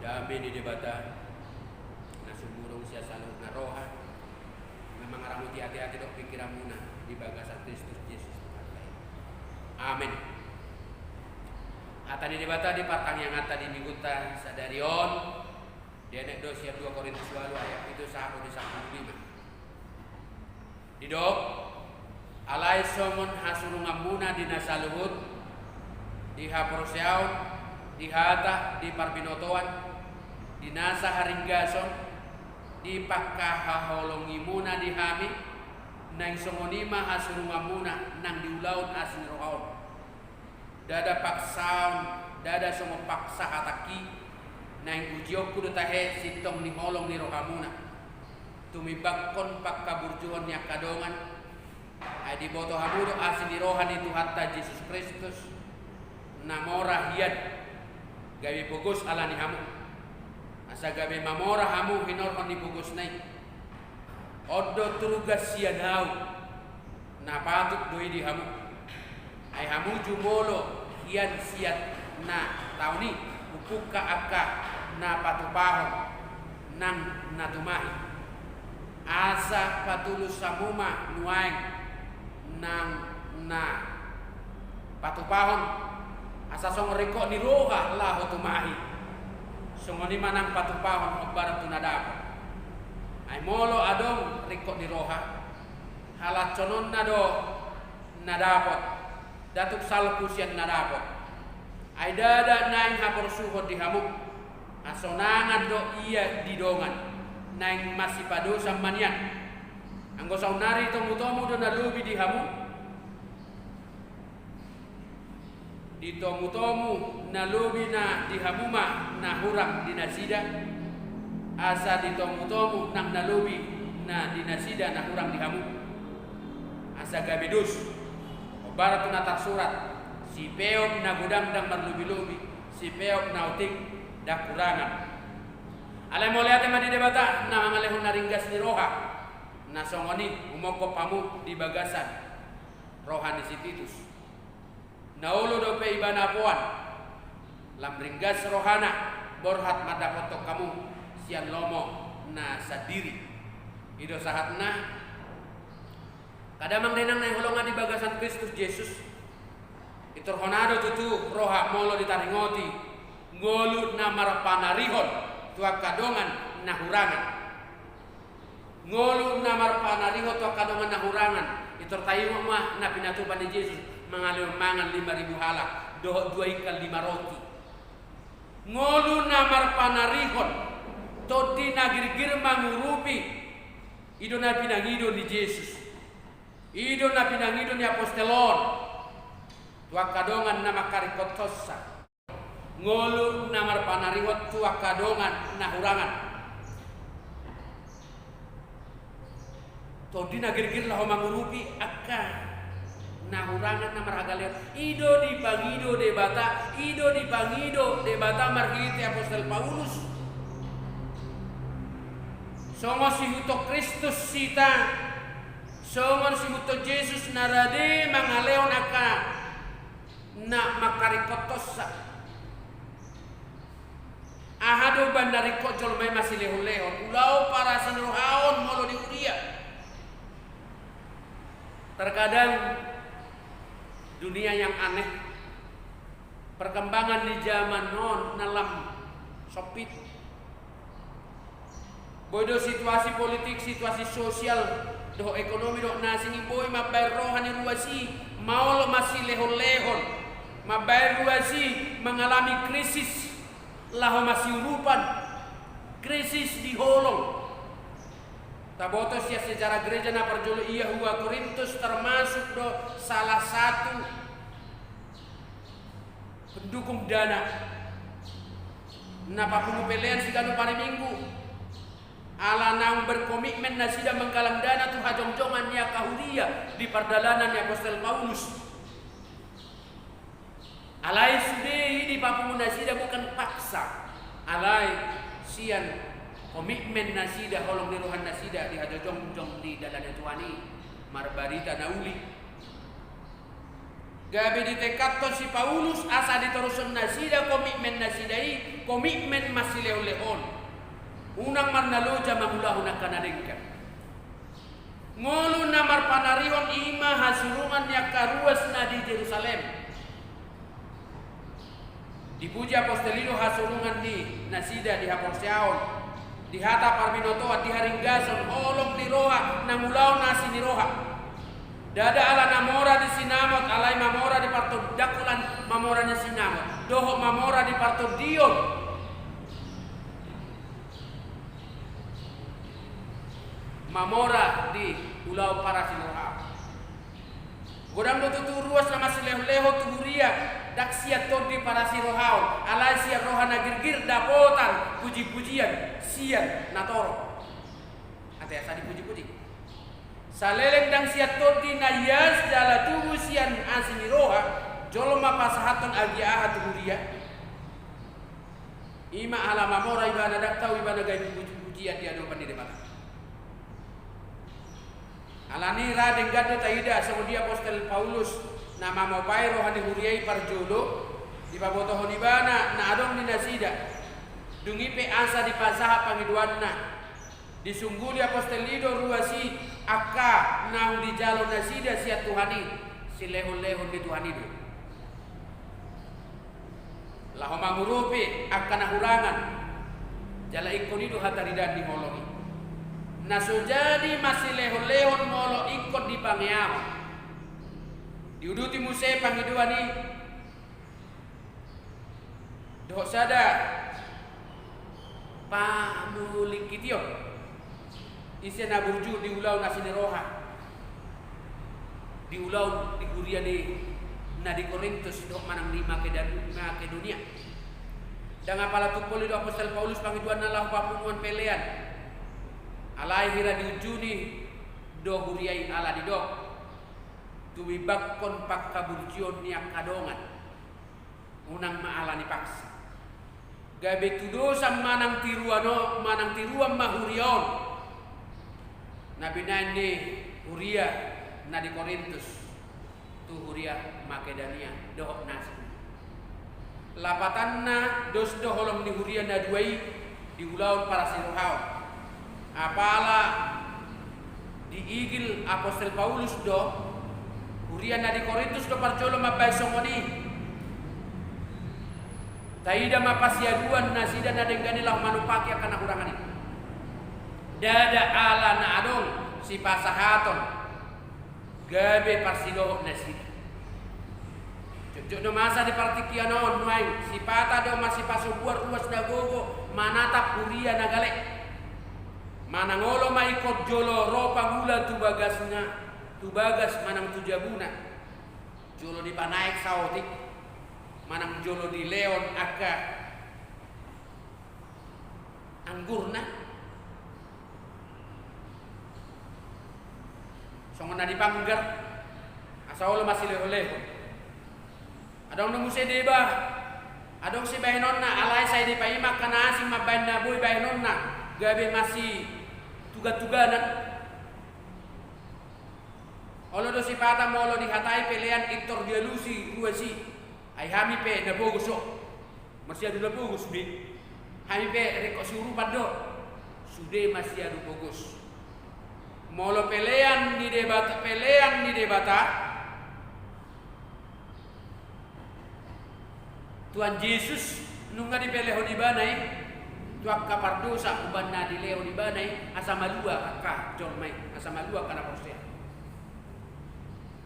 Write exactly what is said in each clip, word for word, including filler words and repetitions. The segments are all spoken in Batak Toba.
Dame ni Debata na sumurung sian saluhutna roha, na mangaramoti ateate dohot pingkiranmuna di bagasan Kristus Jesus Tuhanta i. Amen. Hata ni Debata di partangianganta di minggunta sadari on, dienet do sian dua Korintus ualu ayat pitu sahat tu sampulu lima. Didok, alai songon hasurunganmuna di na saluhut, di haporseaon, di hata, di parbinotoan, di nasa haringgason, di pangkahaholongimuna di hami, naeng songon i ma hasurunganmuna nang di ulaon asi ni roha on. Ndada paksaon, ndada songon paksa hatangki, naeng ujionku do tahe sintong ni holong ni rohamuna. Tumimbangkon pangkaburjuhon ni angka dongan, ai diboto hamu do asi ni roha ni Tuhanta Jesus Kristus, na mora hian, gabe pogos ala ni hamu. Asa gabe mamora hamu hinorhon ni pogosna i. On do tugas sian ahu, na patut do i di hamu. Ai hamu jumolo hian sian na taon i, humpungka angka na patupahon nang na tumahi. Asa patulus hamu ma nuaeng nang na patupahon, asa songon ringkot ni roha laho tumahi. Songon i ma nang patupahon hombar tu na dapot. Ai molo adong ringkot ni roha, halashononna do na dapot, ndang tuk salpu sian na dapot. Ai ndada naeng haporsuhon di hamu, hasonangan do ia di dongan, naeng masipadosan ma nian. Anggo saonnari tomutomu do na lobi di hamu, ditomutomu na lobi na di hamu ma na hurang di nasida, asa ditomutomu nang na lobi na di nasida na hurang di hamu. Asa gabe dos, hombar tu na tarsurat, sipeop na godang ndang marlobilobi, sipeop na otik ndang hurangan. Alai mauliate ma di Debata na mangalehon na ringgas ni roha, na songon i humongkop hamu di bagasan roha ni si Titus. Na olo dope ibana poan, lam ringgas rohana, borhat mandapothon hamu sian lomo na sandiri. I do sahatna. Angka damang dainang na hinaholongan di bagasan Kristus Jesus, pintor hona do tutu roha molo ditaringoti ngolu na marpanarihon tu angka dongan na hurangan. Ngolu na marpanarihon tu angka dongan na hurangan, pintor taingot ma na pinatupa ni Jesus, mangalehon mangan lima ribu halak dohot dua ingkal lima roti. Ngolu na marpanarihon, tondi na girgir mangurupi, i do na pinangido ni Jesus, i do na pinangido ni apostel on tu angka dongan na mangkaringkothonsa. Ngolu na marpanarihon tu angka dongan na hurangan. Tondi na girgir laho mangurupi angka na hurangan na marhagaleon. I do dipangido Debata, i do dipangido Debata marhite apostel Paulus. Songon siihuthon Kristus hita, songon siihuthon Jesus na rade mangalehon angka na mangkaringkothonsa. Aha do umbahen na ringkot jolma i masilehonlehon, ulaon parasirohaon molo di huria. Terkadang dunia yang aneh, perkembangan di zaman on na lam sompit. Boi do situasi politik, situasi sosial dohot ekonomi dohot na asing i boi mambahen roha ni ruas i maol masilehonlehon, mambahen ruas i mangalami krisis laho masiurupan, krisis di holong. Taboto sian sejarah gereja na parjolo i, ia hua Korintus termasuk do salah satu pendukung dana na papungu pelean siganup ari Minggu. Ala naung berkomitmen nasida manggalang dana tu hajongjongan ni angka huria di pardalanan ni apostel Paulus. Alai sude i dipapungu nasida bukan paksa, alai sian komitmen nasida, holong ni roha nasida di hajongjong di dalan ni Tuhan i, marbarita na uli. Gabe ditekanhon si Paulus asa ditorushon nasida komitmen nasida i, komitmen mansilehonlehon. Unang marnaloja mangulahon angka na denggan. Ngolu na marpanarihon i ma hasurungan ni angka ruas na di Jerusalem. Dipuji apostel i do hasurungan ni nasida di haporseaon, di hata parbinotoan, di haringgason, holong ni roha, na mangulahon asi ni roha. Ndada ala na mora di sinamot, alai mamora di partondion, ndang holan mamora di sinamot, dohot mamora di partondion. Mamora di ulaon parasirohaon. Godang do tutu ruas na mansilehonlehon tu huria, ndang sian tondi parasirohaon, alai sian roha na girgir dapotan pujipujian sian natorop. Ate asa dipujipuji. Saleleng ndang sian tondi na ias jala tubu sian asi ni roha, jolma pasahathon agia aha tu huria. I ma ala mamora ibana, ndang tau ibana gabe pujipujian di adopan ni Debata. Alani i ra denggan do taida songon dia apostel Paulus na mamopai roha ni huria i parjolo, dipabotohon ibana na adong di nasida. Dung i pe asa dipasahat pangidoanna, disungguli apostel i do ruas i angka naung dijalo nasida sian Tuhan i, silehonlehon ni Tuhan i do. Laho mangurupi angka na hurangan, jala ingkon i do hataridaan ni holong i. Na so jadi mansilehonlehon molo ingkon dipangeahon. Diuduti muse pangidoan i dohot sada pamulingkition. Ise na burju di ulaon asi ni roha, di ulaon di huria ni na di Korintus dohot manang di Makedan-, Makedonia. Ndang apala tumpoli do apostel Paulus pangidoanna laho papunguan pelean. Alai hira diujuni do huria i ala didok, tumimbangkon panghaburjuon ni angka dongan. Unang ma ala ni paksa. Gabe tudosan manang tiruan o-, manang tiruan ma huria on. Na binahen ni huria na di Korintus tu huria Makedonia dohot na asing. Lapatanna dos do holong ni huria na dua i di ulaon parasirohaon. Apala diigil apostel Paulus do, huria na di Korintus do parjolo mambahen songon i. Taida ma pasiaduan nasida na denggan i laho manumpaki angka na hurangan i. Ndada ala na adong sipasahaton gabe parsidohot nasida. Jotjot do masa di partingkian on nuaeng, sipata do masipasobuan ruas na gogo manatap huria na gale. Manang olo ma ingkon jolo ro pangula tu bagasna, tu bagas manang tu jabuna. Jolo dipanaek saotik, manang jolo dilehon angka anggurna. Songon na dipanggar, asa olo masilehonlehon. Adong do muse deba, adong sibahenonna, alai sai dipaima angka na asing mambahen na boi bahenonna, gabe masitugantuganan. Olo do sipata molo dihatai pelean intor dialusi ruas i, ai hami pe na pogos o. Masiadu na pogos be. Hami pe ringkot siurupan do. Sude masiadu pogos. Molo pelean ni Debata, pelean ni Debata, Tuhan Jesus nunga dipelehon ibana i tu angka pardosa, umbahen na dilehon ibana i asa malua angka jolma i, asa malua angka na porsea.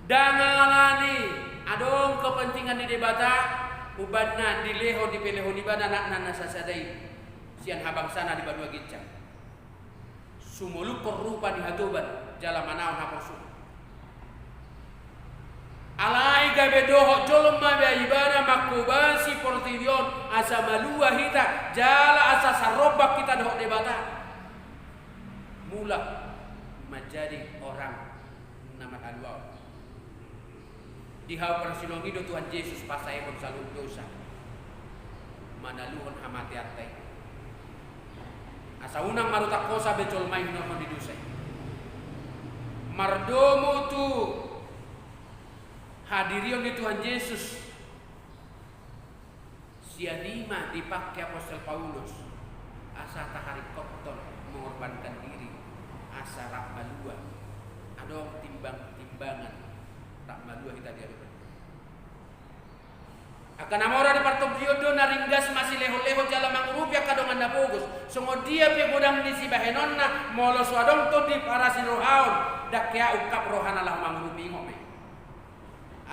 Ndang alani adong kepentingan ni Debata, umbahen na dilehon, dipelehon ibana anakna na sasada i sian habangsana di banua ginjang. Sumolungkon rupa ni hatoban jala manaon haporsuhon. Alai gabe dohot jolma be ibana manghobasi portibi on asa malua hita jala asa sarombang hita dohot Debata. Mulak manjadi orang na marhaluaon. Di hau parsidohot i do Tuhan Jesus pasaehon saluhut dosa, manaluhon hamateanta i. Asa unang marutak hosa be jolma i hinorhon ni dosa i. Mardomu tu Hadirion ni Tuhan Jesus. Sian i ma dipangke apostel Paulus asa taharingkothon, mengorbankan diri, asa rap malua. Adong timbang-timbangan, rap malua hita di adopan. Angka na mora di partondion do na ringgas masilehon-lehon jala mangurupi angka dongan na pogos. Songon dia pe godang ni sibahenonna, molo so adong tondi parasirohaon, ndang hea ungkap rohana laho mangurupi, ingot ma i.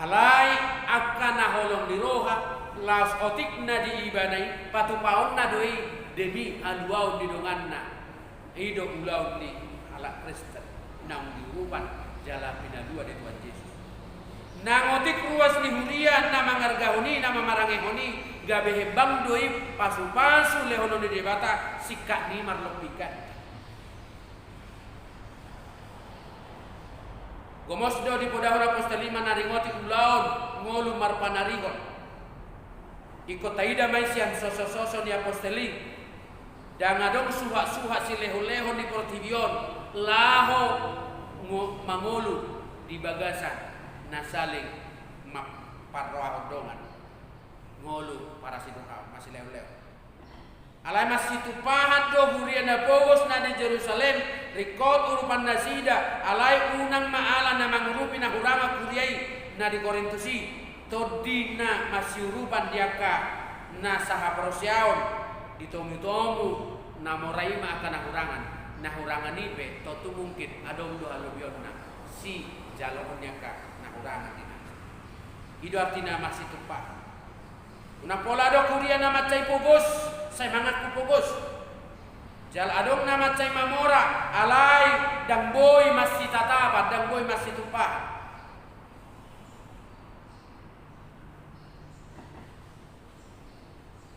Alai angka na holong ni roha, laos otik na di ibana i, patupaonna do i demi haluaon ni donganna. I do ulaon ni halak Kristen naung diurupan jala pinalua ni Tuhan Jesus. Nang otik ruas ni huria na mangargahon i, na mamarangehon i, gabe hembang do i pasupasu lehonon ni Debata, singkat ni marlompikan. Gomos do dipodahon apostel i manaringoti ulaon ngolu marpanarihon. Ingkon taida ma i sian sosososo ni apostel i. Ndang adong suhatsuhat silehonlehon di portibi on laho ngo-, mangolu di bagasan na saling ma-, parrohahon dongan. Ngolu parasirohaon, masilehonlehon. Alai masitumpahan do huria na pogos na di Jerusalem, ringkot urupan nasida, alai unang ma ala na mangurupi na hurangan huria i na di Korintus i, tondi na masiurupan di angka na sahaporseaon, ditomutomu na mora i ma angka na hurangan, na hurangan i pe tontu mungkin adong do halobionna sijaloon ni angka na hurangan di na. I do artina masitumpahan. Unang pola adong huria na mansai pogos, sai mangaku pogos. Jala adong na mansai mamora, alai ndang boi masitatapan, ndang boi masitumpahan.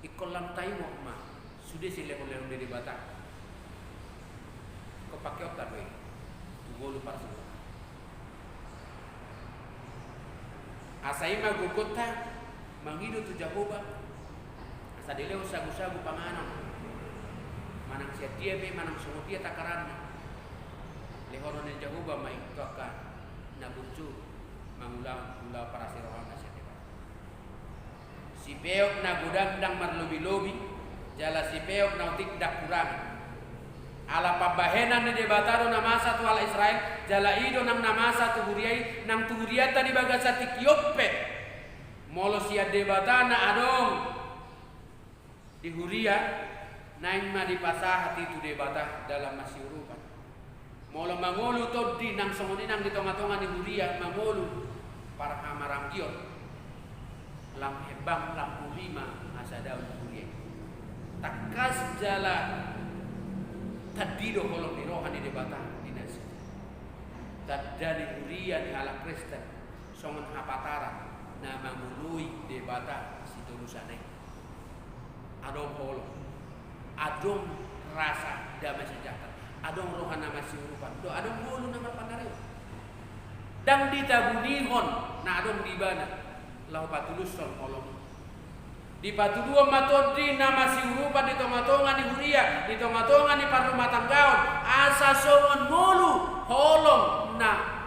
Ingkon lam taingot ma, sude silehonlehon ni Debata. Ingkon pangkeonta do i tu ngolu parsuruan. Asa i ma gogonta mangido tu Jahowa, asa dilehon sagusagu panganon, manang sian dia pe, manang songon dia takaranna. Lehonon ni Jahowa ma i tu angka na burju mangulahon ulaon parasirohaonna sian Debata. Sipeop na godang ndang marlobilobi, jala sipeop na otik ndang hurang. Ala pambahenan ni Debata do na masa tu halak Israel, jala i do nang na masa tu huria i, nang tu hurianta di bagasan tingki on pe. Molo sian Debata na adong di huria, naeng ma dipasahat i tu Debata dalam masiurupan. Molo mangolu tondi nang songon i nang di tongatonga ni huria mangolu parhamaranggion, lam hembang lam uli ma hasadaon huria i. Tangkas jala tanda do holong ni roha ni Debata di nasida. Tanda ni huria ni halak Kristen songon hapataran na mangoloi Debata sitolusana i. Adong holong, adong rasa damai sejahtera, adong roha na masiurupan, do adong ngolu na marpanarihon. Ndang ditabunihon na adong di ibana laho patulushon holong i. Dipatuduhon ma tondi na masiurupan di tongatonga ni huria, di tongatonga ni parrumatanggaon, asa songon ngolu holong na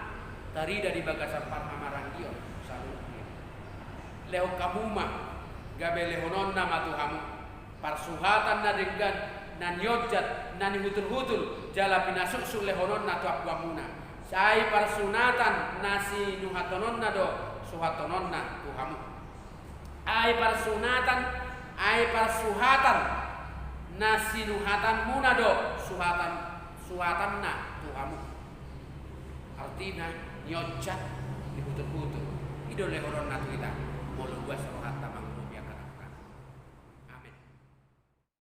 tarida di bagasan parhamaranggion saluhutna. Lehon hamu ma, gabe lehononna ma tu hamu parsuhatan na denggan, na nionjat, na nihuturhutur, jala pinasuksuk lehononna tu ampuanmuna. Sai parsunatan na sinuhathononna do suhathononna tu hamu. Ai parsunatan, ai parsuhatan na sinuhatanmuna do suhatan, suhatanna tu hamu. Artina, nionjat, nihuturhutur. I do lehononna tu hita.